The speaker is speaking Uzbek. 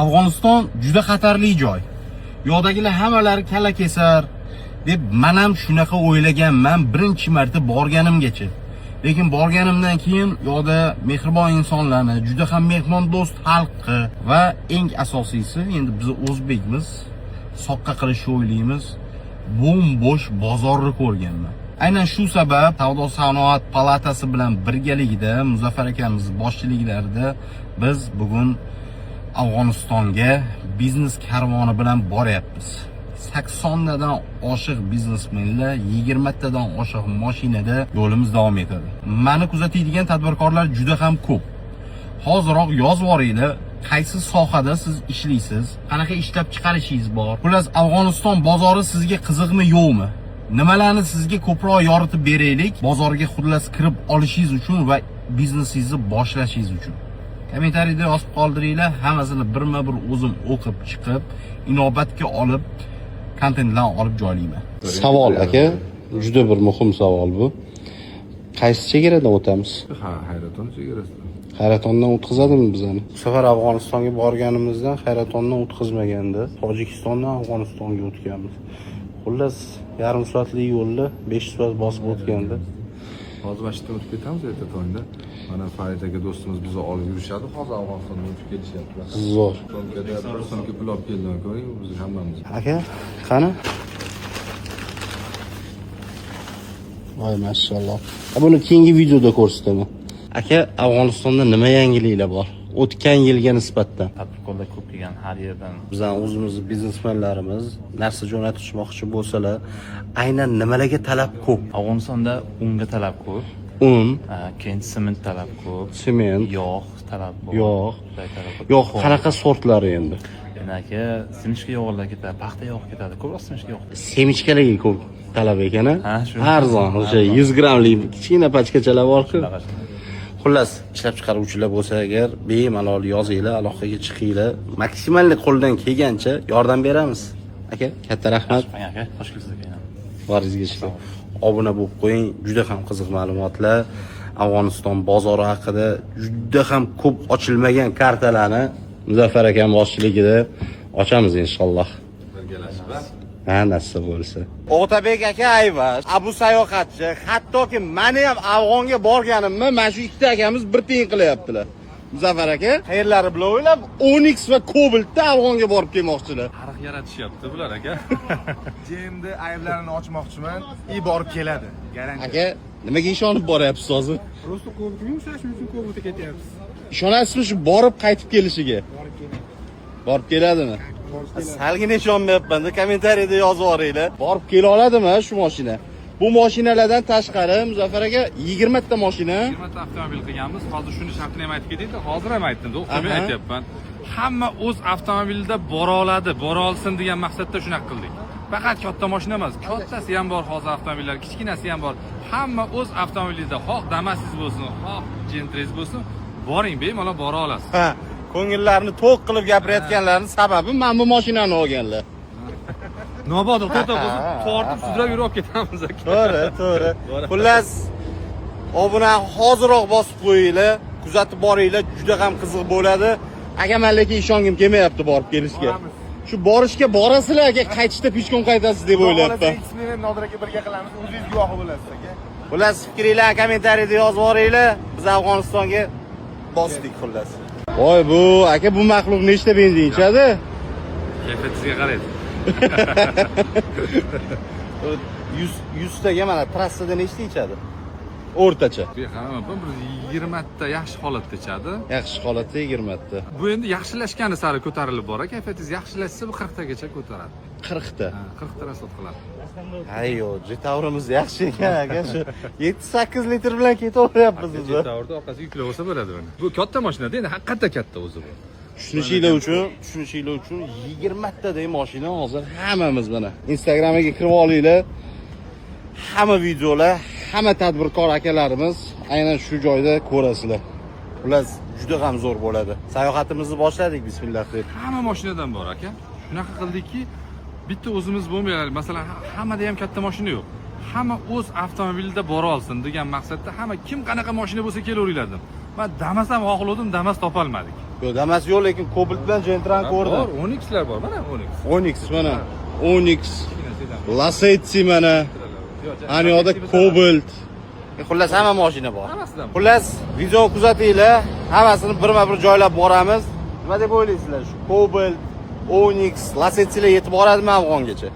Afg'oniston juda xatarli joy. Yoqdagilar hammalari kalla kesar deb men ham shunaqa o'ylaganman birinchi marta borganimgacha. Lekin borganimdan keyin yoqda mehribon insonlarni, juda ham mehmondo'st xalqi va eng asosiysi, endi biz o'zbekmiz, soqqa qilishni o'ylaymiz. Bo'm-bo'sh bozorni ko'rganman. Aynan shu sabab Savdo sanoat palatasi bilan birgalikda Muzaffar akamiz boshchiliklarida biz bugun Afg'onistonga biznes karvoni bilan boryapmiz. 80 tadan oshiq biznesmenlar, 20 tadan oshiq mashinada yo'limiz davom etadi. Mani kuzatadigan tadbirkorlar juda ham ko'p. Hoziroq yozib yuboringlar, qaysi sohada siz ishlaysiz, qanaqa ishlab chiqarishingiz bor. Xullas, Afg'oniston bozori sizga qiziqmi, yo'qmi? Nimalarni sizga ko'proq yoritib beraylik, bozorga xullas kirib olishingiz uchun va biznesingizni boshlashingiz uchun. Kommentariyda yozib qoldiringlar, hammasini birma-bir o'zim o'qib chiqib, inobatga olib, kontentlarni olib joylayman. Savol aka, juda bir muhim savol bu. Qaysi chegaradan o'tamiz? Ha, Hayraton chegarasida. Hayratondan o'tkazadimi bizani? Bu safar Afg'onistonga borganimizda Hayratondan o'tkazmaganda, Tojikistondan Afg'onistonga o'tganmiz. Xullas, yarim soatlik yo'lni 5 soat bosib o'tganda. Hozir mana shu yerdan o'tib ketamiz erta tongda. Mana Farid aka do'stimiz bizni olib yurishadi. Hozir Afg'onistondan o'tib kelishyaptilar. Zo'r. Sumkada bir sumka pul olib keldim, ko'ring, biz hammamiz. Aka, qani? Voy, mashalloh. Buni keyingi videoda ko'rsataman. Aka, Afg'onistonda nima yangiliklar bor? O'tgan yilga nisbatan. Tadbirkorlar ko'p kelgan har yerdan. Bizning o'zimizni biznesmenlarimiz narsa jo'natishmoqchi bo'lsalar, aynan nimalarga talab ko'p? Afg'onistonda unga talab ko'p, Un, keyin sement talab ko'p, sement, yog' talab bor. Yog'. Shunday talab ko'p. Yo'q, qanaqa sortlari endi? Endi aka, semishka yog'lar ketadi, paxta yog'i ketadi, ko'proq semishka yog'. Semichkalarga ko'p talab ekan, a? Ha, shu. Arzon, o'sha 100 grammlik kichkina pachkachalar bor-ku. Shunaqa, shunaqa. Xullas, ishlab chiqaruvchilar bo'lsa agar bemalol yozinglar, aloqaga chiqinglar. Maksimalni qo'ldan kelgancha yordam beramiz. Aka, katta rahmat. Aka, xush kelibsiz aka. Boringizga shukur. Obuna bo'lib qo'ying, juda ham qiziq ma'lumotlar. Afg'oniston bozori haqida juda ham ko'p ochilmagan kartalarni Muzaffar akam boshchiligida ochamiz inshaalloh. Birgalashib. Ha, nasib bo'lsa. Otabek aka Ayvaz, Abu sayohatchi, hattoki meni ham Afg'onga borganimni mana shu ikkita akamiz bir tiyin qilyaptilar. Muzaffar aka, qayerlari bilan o'ylab Onix va Cobaltda Afg'onga borib kelmoqchilar. Tarix yaratishyapti bular aka. Jemni ayblarini ochmoqchiman. I borib keladi. Garantiya. Aka, nimaga ishonib boryapsiz hozir? Просто Cobaltga o'xshash uchun Cobaltga ketyapmiz. Ishonasizmi shu borib qaytib kelishiga? Borib keladimi? Salgina ishonmayapman-da, kommentariyada yozib yuboringlar. Borib kela oladimi shu mashina? Bu mashinalardan tashqari Muzaffar aka 20 ta mashina. 20 ta avtomobil qilganmiz. Hozir shuni shartini ham aytib ketaylik. Hozir ham aytdim, to'xtamay Aha. aytyapman. Hamma o'z avtomobilida bora oladi, bora olsin degan maqsadda shunaqa qildik. Faqat katta mashina emas, kattasi ham bor hozir avtomobillar, kichkinasi ham bor. Hamma o'z avtomobilida, xoh Damasingiz bo'lsin, xoh Gentry'ingiz bo'lsin, boring, bemalol bora olasiz. Ha, ko'ngillarini to'q qilib gapirayotganlarning sababi mana bu mashinani olganlar. Mabodo to'xtab qolsa, tortib sudrab yurib olib ketamiz aka. To'g'ri, to'g'ri. Xullas, obuna hoziroq bosib qo'yinglar, kuzatib boringlar, juda ham qiziq bo'ladi. Aka, men lekin ishongim kelmayapti borib kelishga. Shu borishga borasizlar aka, qaytishda pishkon qaytasiz deb o'ylayapman. Eksperiment Nodir aka birga qilamiz. O'zingiz guvohi bo'lasiz aka. Xullas, fikringlarni kommentariyada yozib yuboringlar. Biz Afg'onistonga bosdik xullas. Voy bu aka, bu maxluq nechta benzin ichadi? Kayfiyatingizga qaraydi. 100 100 taga mana trassada nechta ichadi? O'rtacha. Hamma bir 20 ta yaxshi holatda ichadi. Yaxshi holatda 20 ta. Bu endi yaxshilashgani sari ko'tarilib boradi. Kayfiyatingiz yaxshilashsa bu 40 tagacha ko'taradi. 40 ta. Ha, 40 ta rasxod qiladi. Hayyo, Jetavrimiz yaxshi ekan aka, shu 7-8 litr bilan ketaveryapmiz biz. Jetavrda orqasiga yuklab olsa bo'ladi buni. Bu katta mashinada endi haqiqatda katta o'zi bu. Tushunishinglar uchun 20 taday mashina hozir hammamiz mana Instagramiga kirib olinglar. Hamma videolar, hamma tadbirkor akalarimiz aynan shu joyda ko'rasizlar. Xullas, juda ham zo'r bo'ladi. Sayohatimizni boshladik bismillah deb. Hamma mashinadan bor aka. Shunaqa qildikki, bitta o'zimiz bo'lmaydi. Masalan, hammada ham katta mashina yo'q. Hamma o'z avtomobilida bora olsin degan maqsadda hamma kim qanaqa mashina bo'lsa kelaveringlar dedim. Man Damas ham xohlovdim, Damas topolmadik. Yo'q, Damas yo'q, lekin Cobalt bilan Gentra'ni Bor, ko'rdim. Onixlar bor, mana Onix. Onix mana. Onix, Kichkina sedan. Lacetti mana. Yo'q, Ana yoqda Cobalt. Xullas, hamma mashina bor. Hammasidan bor. Xullas, videoni kuzatinglar, hammasini birma-bir joylab boramiz. Nima deb o'ylaysizlar? Shu Cobalt, Onix, Lacetti'lar yetib boradimi Afg'ongacha?